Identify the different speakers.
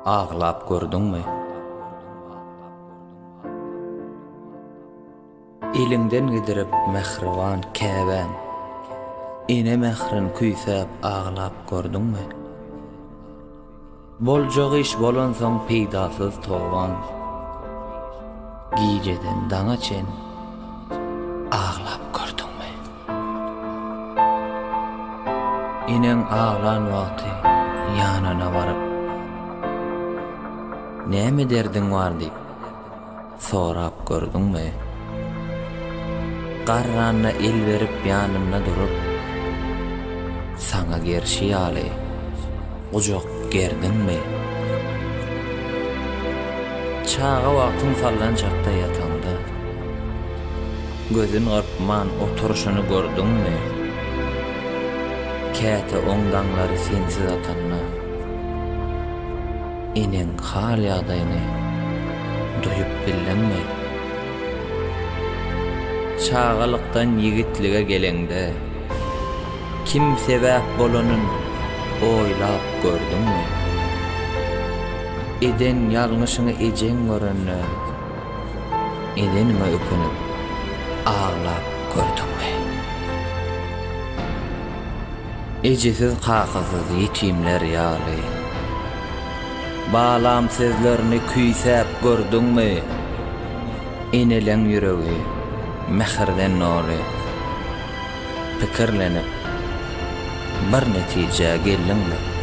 Speaker 1: Aglap gördüňmi? Eliňden gidirip mähriban käbäň, Ene mährin küýsäp aglap gördüňmi? Boljak iş bolansoň peýdasyz tobaň, Gijeden daňa çen aglap gördüňmi? Eneň aglan wagty ýanyna baryp, Näme derdiň bar diýip, sorap gördüňmi? Garranda el berip ýanynda durup, Saňa gerşi ýaly gujak gerdiňmi? Çaga wagtyň sallançakda ýataňda, Gözün gyrpman oturyşyny gördüňmi? Käte oň daňlary sensiz atanda. Eneň hal-ýagdaýyny duýup bildiňmi? Çagalykdan ýigitlige geleňde, kim sebäp bolanyn oýlap gördüňmi? Eden ýalňyşyňy ejeň görende, edeniňe ökünip, aglap gördüňmi? Ejesiz-kakasyz ýetimler ýaly. Balam sözlerini küýsäp gördüňmi? Eneleň ýüregi mähirden doly. Pikirlenip, bir netijä geldiňmi?